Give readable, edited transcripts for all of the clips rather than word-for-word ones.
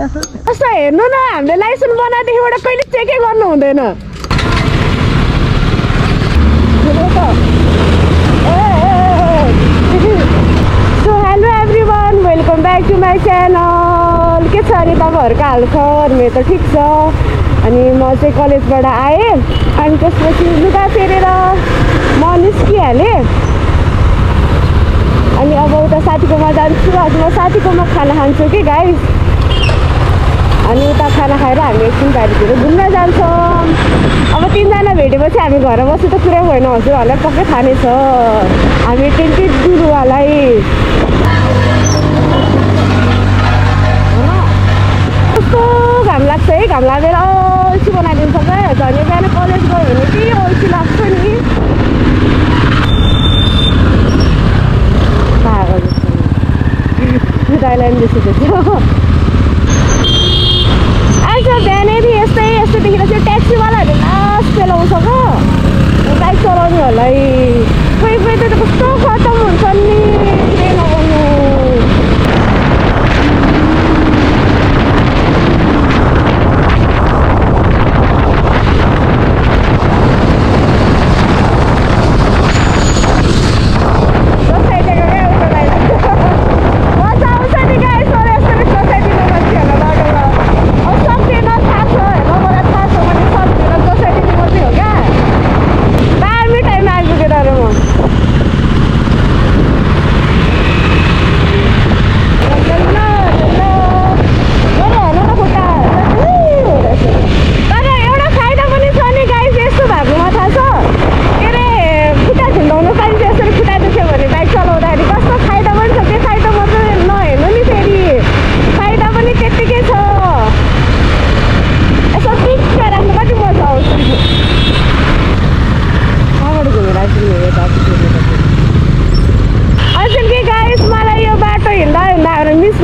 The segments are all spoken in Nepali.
कस्तो हेर्नु न हामीले लाइसेन्स बनाएदेखिबाट कहिले चेकै गर्नु हुँदैन so hello everyone welcome back to my channel के छ अनि तपाईँहरूको हालखबर मेरो त ठिक छ अनि म चाहिँ कलेजबाट आएँ अनि त्यसपछि लुगा फेरेर म निस्किहालेँ अनि अब उता साथीकोमा जान्छु आज म साथीकोमा खाना खान्छु कि गाइस अनि उता खाना खाएर हामी एकछिन बाहिरतिर घुम्न जान्छौँ अब तिनजना भेटेपछि हामी घर बस्नु त कुरै भएन हजुरहरूलाई पक्कै थाहा नै छ हामी टेन्टी दुरुवालाई कस्तो घाम लाग्छ है घाम लागेर अल्छी बनाइदिन्छ क्या झन् बिहान कलेज गयो भने के अल्छी लाग्छ नि दाइलाई बिर्सिदिएको आज बिहानैदेखि यस्तै देखेर चाहिँ ट्याक्सीवालाहरूले लास्ट पेलाउँछ क्या बाइक चलाउनेहरूलाई खोइ त कस्तो खतम हुन्छ नि के नगर्नु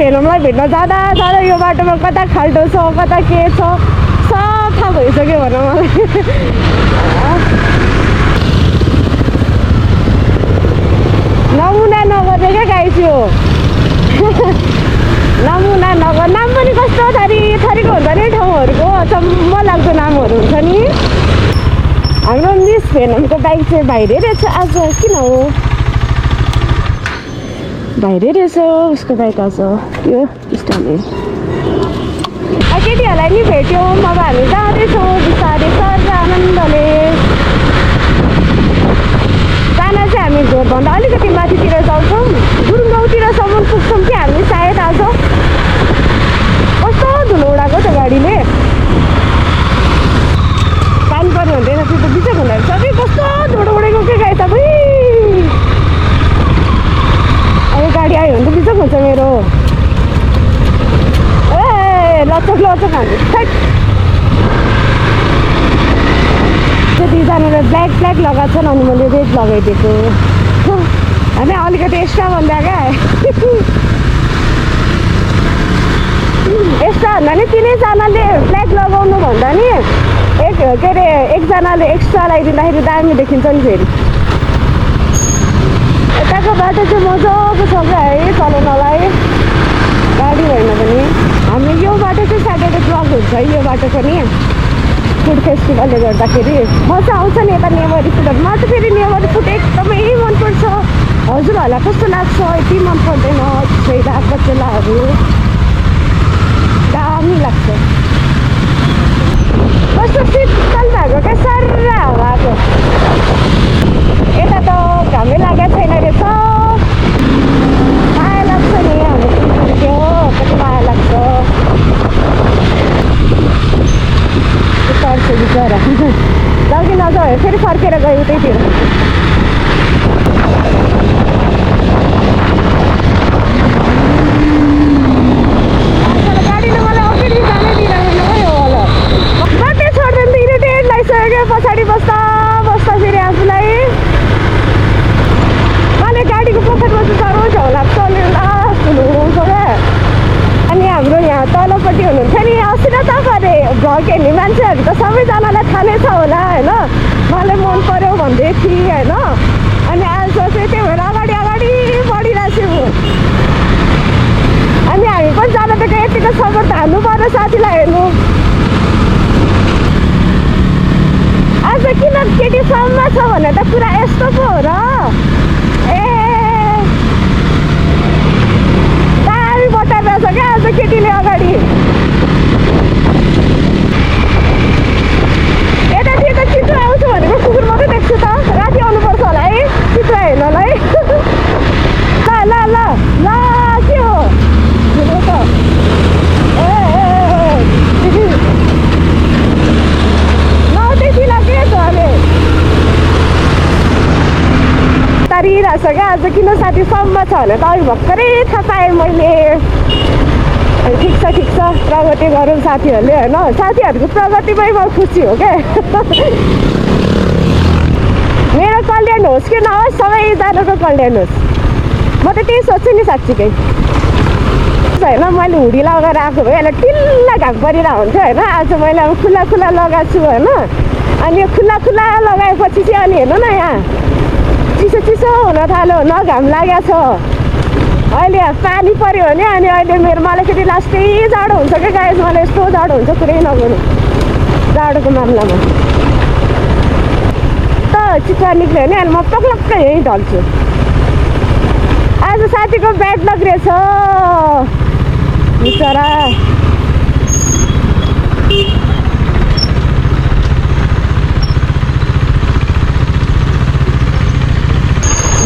भेट्नुलाई भेट्न जाँदा यो बाटोमा कता खाल्टो छ कता के छ सफा भइसक्यो भनौँ मलाई नमुना नगर्ने क्या गाइस यो नमुना नगर नाम पनि कस्तो थरीको हुन्छ नि ठाउँहरूको अचम्म लाग्दो नामहरू हुन्छ नि हाम्रो मिस भेनमको बाइक चाहिँ बाहिरै रहेछ आज किन हो बाहिरै रहेछ उसको बाइक आज त्यो स्ट्यान्डले केटीहरूलाई नि भेट्यौँ अब हामी जाँदैछौँ बिस्तारै सर आनन्दले जान चाहिँ हामी घरभन्दा अलिकति माथितिर जान्छौँ गुरुङ गाउँतिरसम्म पुग्छौँ कि हामी सायद आज कस्तो धुलो उडाएको छ गाडीले पानी पर्ने हुँदैन त्यो त बिचै हुँदैन सबै कस्तो धुलो उडेको के गाई त अब गाडी आयो भने त बिचक हुन्छ मेरो ए लचक हाल्नु त्यो दुईजनाले ब्ल्याक लगाएको छन् अनि मैले रेड लगाइदिएको होइन अलिकति एक्स्ट्रा भन्दा क्या एक्स्ट्रा भन्दा नि तिनैजनाले ब्ल्याक लगाउनु भन्दा नि के अरे एकजनाले एक्स्ट्रा लगाइदिँदाखेरि दामी देखिन्छ नि फेरि यताको बाटो चाहिँ मजाको छ क्या है चलाउनलाई गाडी भएन भने हामी यो बाटो चाहिँ स्याटरडे ब्लक हुन्छ यो बाटो पनि फुड फेस्टिभलले गर्दाखेरि मजा आउँछ नि यता नेवारी फुडहरू म चाहिँ फेरि नेवारी फुड एकदमै मनपर्छ हजुरहरूलाई कस्तो लाग्छ यति मन पर्दैन छैरा कचेलाहरू दामी लाग्छ कस्तो शीतल भएको क्या सर्रा हावाको यता त घामै लागेको छैन रहेछ माया लाग्छ नि हाम्रो त्यो कति माया लाग्छ तर्छ बिचरा लगी नजाऊ फेरि फर्केर गयो उतैतिर गाडीले मलाई अफिस जानै दिँदैन भयो होला कतै छोड्दैन त इरिटेट लागिसक्यो पछाडि बस्दा फेरि आफूलाई मलाई गाडीको पकेटमा चाहिँ साह्रो झ्याउ लाग्छ अनि लास्ट हुनुहुन्छ क्या अनि हाम्रो यहाँ तलपट्टि हुनुहुन्छ नि अस्ति न तपाईँले भ्लग हेर्ने मान्छेहरू त सबैजनालाई थाहा नै छ होला होइन मलाई मन पर्यो भन्दै थिएँ होइन अनि आज चाहिँ त्यही भएर अगाडि बढिरहेको छु अनि हामी पनि जान त यतिको सपोर्ट हाल्नु मेरो साथीलाई हेर्नु आज किन केटी सम्म छ भने त कुरा यस्तो पो हो र ए दामी बटाइरहेछ क्या आज केटीले अगाडि यतातिर त चित्र आउँछ भनेको कुकुर मात्रै देख्छु त राति आउनुपर्छ होला है चित्र हेर्नलाई ल ल ल ल के हो त तारिरहेछ क्या आज किन साथी सम्म छ भने त अघि भर्खरै थाहा पाएँ मैले ठिक छ प्रगति गरौँ साथीहरूले होइन साथीहरूको प्रगतिमै म खुसी हो क्या मेरो कल्याण होस् कि नहोस् सबैजनाको कल्याण होस् म त त्यही सोच्छु नि साँच्चीकै होइन मैले हुडी लगाएर आएको भए यसलाई टिल्ला घाम परिरहेको हुन्थ्यो होइन आज मैले अब खुल्ला लगाएको छु होइन अनि यो खुल्ला लगाएपछि चाहिँ अनि हेर्नु न यहाँ चिसो हुन थाल्यो न घाम लागेको छ अहिले पानी पऱ्यो भने अनि अहिले मलाई फेरि लास्टै जाडो हुन्छ क्या गाइस मलाई यस्तो जाडो हुन्छ कुरै नगर्नु जाडोको मामलामा त चित्रा निक्ल्यो भने अनि म टक्लक्कै यहीँ ढल्छु आज साथीको ब्याड लक रहेछ बिचरा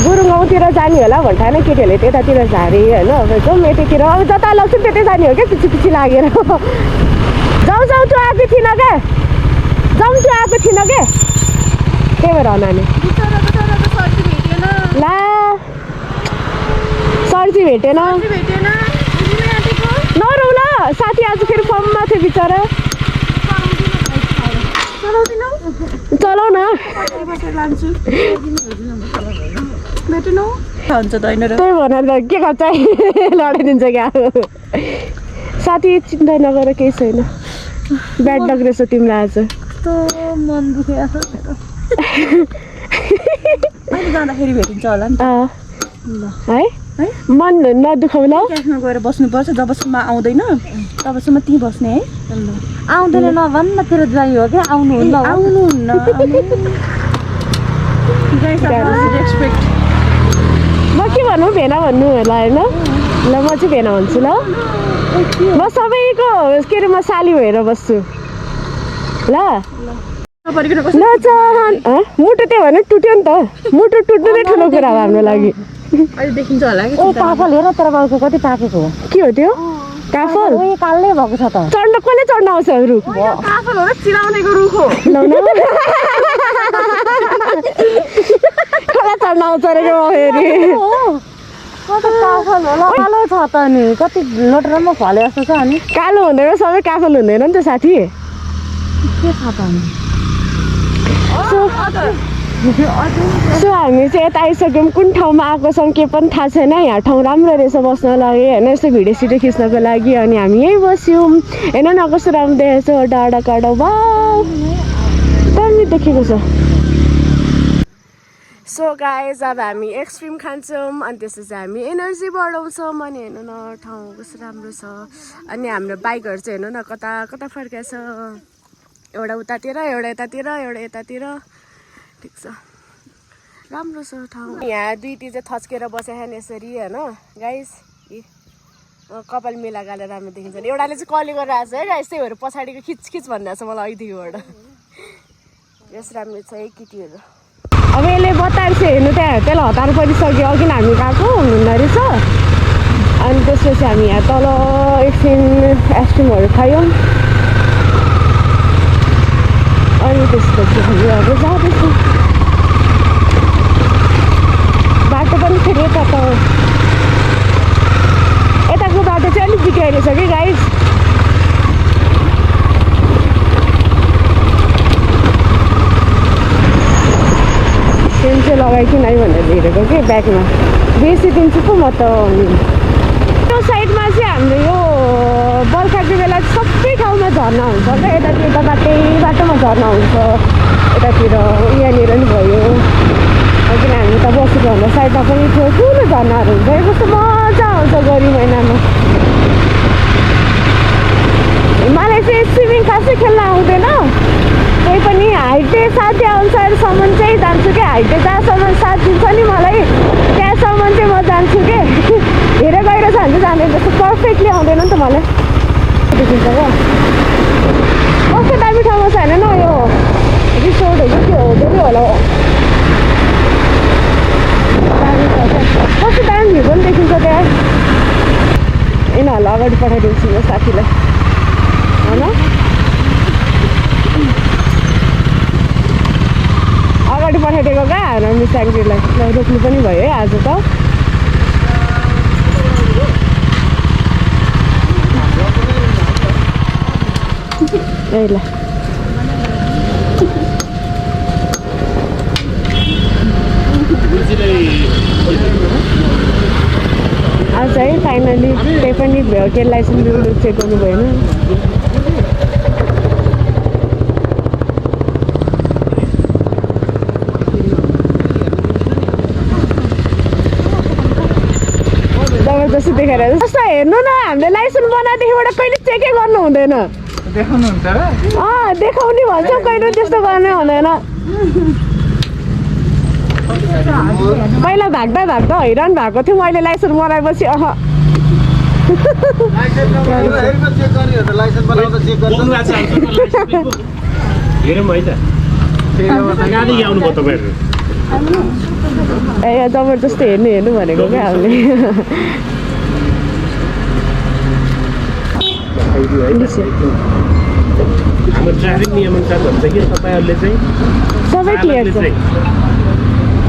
गुरुङ गाउँतिर जाने होला भन्था होइन केटीहरूले त्यतातिर झारे होइन अब जाउँ यतितिर अब जता लग्छु त्यतै जाने हो क्या पछि लागेर जाउँ त्यो आएको थिइनँ क्या त्यही भएर नानी ला सर्जी भेटेन नरौ ल साथी आज फेरि फर्ममा थियो बिचरा चलाउ न त्यही भनेर के गर्छ लडाइदिन्छ क्या साथी चिन्ता नगर केही छैन ब्याड लक रहेछ तिमीलाई आज मन दुख्यो जाँदाखेरि भेटिन्छ होला नि है मन नदुखाउ ल क्याफमा गएर बस्नुपर्छ जबसम्म आउँदैन तबसम्म त्यहीँ बस्ने है आउँदैन नभन्न तेरो जाइ हो क्या आउनुहुन्न म के भनौँ भेना भन्नु होला होइन ल म चाहिँ भेना भन्छु ल म सबैको के अरे म साली भएर बस्छु ल मुटु त्यही भने टुट्यो नि त मुटु टुट्नु नै ठुलो कुरा हो हाम्रो लागि अहिले देखिन्छ होला कि काफल हेर तर बाउको कति पाकेको हो के हो त्यो काफल कालै भएको छ त चढ्न कसले चढ्न आउँछ रुख काफल हो र चिलाउनेको रुख हो कसलाई चढ्न आउँछ अरे फेरि काफल होला कालो छ त नि कति लोटरमा फले जस्तो छ अनि कालो हुँदैन सबै काफल हुँदैन नि त साथी के छ त अनि सो हामी चाहिँ यता आइसक्यौँ कुन ठाउँमा आएको छौँ के पनि थाहा छैन यहाँ ठाउँ राम्रो रहेछ बस्न लागि होइन यस्तो भिडियो खिच्नको लागि अनि हामी यहीँ बस्यौँ हेर्न न कस्तो राम्रो देखेको छ डाँडा काँडा वा दामी देखेको छ सो गाइज अब हामी एक्सट्रिम खान्छौँ अनि त्यसपछि हामी एनर्जी बढाउँछौँ अनि हेर्नु न ठाउँ कस्तो राम्रो छ अनि हाम्रो बाइकहरू चाहिँ हेर्नु न कता कता फर्किया छ एउटा उतातिर एउटा यतातिर एउटा यतातिर ठिक छ राम्रो छ ठाउँ यहाँ दुईटी चाहिँ थच्केर बसेको नि यसरी होइन गाइस कपाल मिला गालेर राम्रो देखिन्छ नि एउटाले चाहिँ कली गरेर आएको छ है गाइस त्यही भएर पछाडिको खिच भनिरहेको छ मलाई अहिलेदेखिबाट यस राम्रो छ है केटीहरू अब यसले बताएर चाहिँ हेर्नु त्यसलाई हतार परिसक्यो अघि हामी गएको हुनुहुँदो रहेछ अनि त्यसपछि हामी यहाँ तल एकछिन आइसक्रिमहरू खायौँ अनि त्यसपछि हामी अब जाँदैछौँ बाटो पनि फेरि यता त यताको बाटो चाहिँ अलिक बिग्रिरहेको छ कि गाइस सेम चाहिँ लगाइकन है भनेर हेरेको कि ब्यागमा बेसी दिन्छु पो म त त्यो साइडमा चाहिँ हाम्रो यो बर्खाको बेला सबै ठाउँमा झर्ना हुन्छ क्या यतातिर त बाटोमा झर्ना हुन्छ यतातिर यहाँनिर नि भयो किन हामी त बसेको भन्दा साइडमा पनि ठुलो झर्नाहरू हुन्छ कस्तो मजा आउँछ गरी महिनामा चाहिँ खेल्न आउँदैन कोही पनि हाइटे साथी अनुसारसम्म चाहिँ जान्छु कि हाइटे जहाँसम्म साथ दिन्छ नि मलाई त्यहाँसम्म चाहिँ म जान्छु कि हेरेर गएर छ भने चाहिँ जाँदैन जस्तो पर्फेक्टली आउँदैन नि त मलाई देखिन्छ क्या कस्तो दामी ठाउँमा छ होइन न यो रिसोर्टहरू के हो त्यो होला दामी छ कस्तो दामी भ्यू पनि देखिन्छ त्यहाँ यिनीहरूलाई अगाडि पठाइदिन्छु म साथीलाई होइन अगाडि पठाइदिएको क्या हाम्रो मिसाङ्गीलाई रोक्नु पनि भयो है आज त ए ल आज है फाइनली त्यही पनि के लाइसेन्स चेक गर्नु भएन जबरजस्ती देखाएर जस्तो हेर्नु न हामीले लाइसेन्स बनाएदेखिबाट कहिले चेकै गर्नु हुँदैन देखाउने भन्छ कहिले त्यस्तो गर्नै हुँदैन पहिला भाग्दा भाग्दा हैरान भएको थियो मैले लाइसेन्स बनाएपछि ए जबरजस्ती हेर्नु भनेको क्या हामीले हाम्रो ट्राफिक नियमअनुसार भन्छ कि तपाईँहरूले चाहिँ सबै क्लियर छ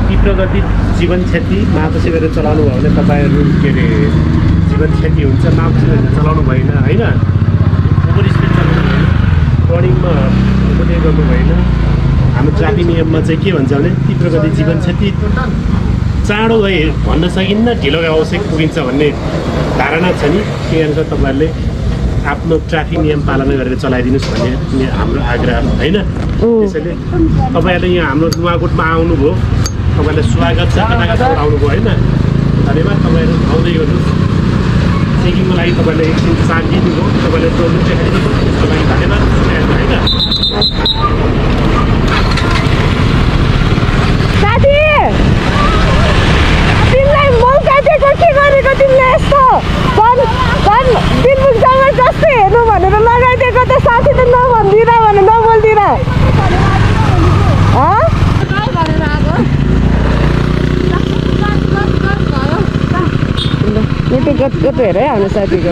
ती प्रगति जीवन क्षति मापसी गरेर चलाउनु भयो भने तपाईँहरू के अरे जीवन क्षति हुन्छ मापसी गरेर चलाउनु भएन होइन ओभर स्पिड चलाउनु भएन टर्निङमा ओभरटेक गर्नु भएन हाम्रो ट्राफिक नियममा चाहिँ के भन्छ भने ती प्रगति जीवन क्षति चाँडो गए भन्न सकिन्न ढिलो आवश्यक पुगिन्छ भन्ने धारणा छ नि त्यही अनुसार तपाईँहरूले आफ्नो ट्राफिक नियम पालना गरेर चलाइदिनुहोस् भन्ने हाम्रो आग्रह होइन त्यसैले तपाईँहरूले यहाँ हाम्रो नुवाकोटमा आउनुभयो तपाईँलाई स्वागत छ कताकता आउनुभयो होइन धन्यवाद तपाईँहरू आउँदै गर्नुहोस् चेकिङको लागि तपाईँले एकछिन साथ दिनुभयो तपाईँले टोल्नु देखाइदिनु त्यसको लागि धन्यवाद होइन साथी तिमीलाई मौका दिएको के गरेको तिमीले यस्तो दिलमुख जबरजस्ती हेर्नु भनेर लगाइदिएको त साथी त नभन्दिन भने नबोल्दिन कस्तो हेर है हाम्रो साथीको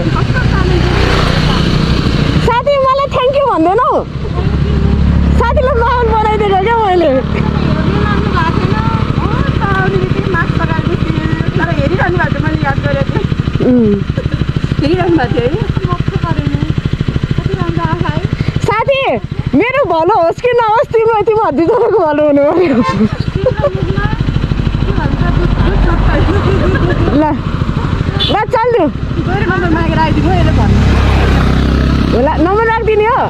साथी मलाई थ्याङ्क यू भन्दैनौ साथीलाई माहौल बनाइदिएको क्या मैले साथी मेरो भलो होस् कि नहोस् तिमीहरू दुईजनाको भलो हुनु ल ल चल्नु होला नम्बर राखिदिने हो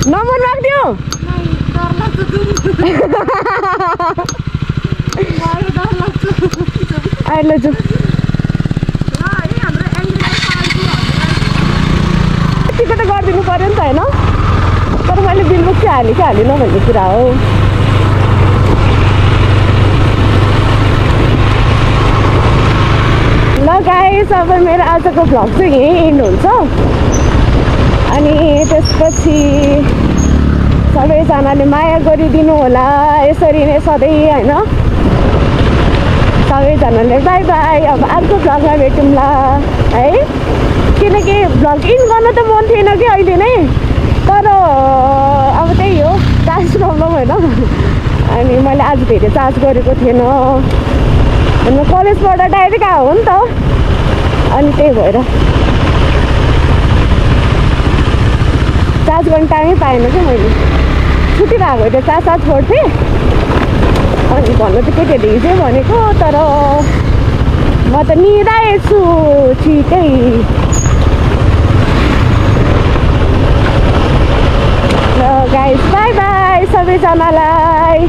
नम्बर राखिदियो अहिले जाउँ टिकट त गरिदिनु पऱ्यो नि त होइन तर मैले बिलबुक चाहिँ हालेँ कि हालिनँ भन्ने कुरा हो ल गाइस अब मेरो आजको भ्लग चाहिँ यहीँ एन्ड हुन्छ अनि त्यसपछि सबैजनाले माया गरिदिनु होला यसरी नै सधैँ होइन सबैजनाले बाई बाई अब अर्को भ्लगमा भेटौँला है किनकि भ्लग इन गर्न त मन थिएन कि अहिले नै तर अब त्यही हो चार्ज प्रब्लम होइन अनि मैले आज धेरै चार्ज गरेको थिएन अनि कलेजबाट डाइरेक्ट आएको हो नि त अनि त्यही भएर चार्ज गर्ने टाइमै पाएन क्या मैले छुटिरहेको थियो चार्ज छोड्थेँ अनि भन्नु त केटीहरूले हिजो भनेको तर म त निदाएछु छिटै ल गाइस बाई बाई सबैजनालाई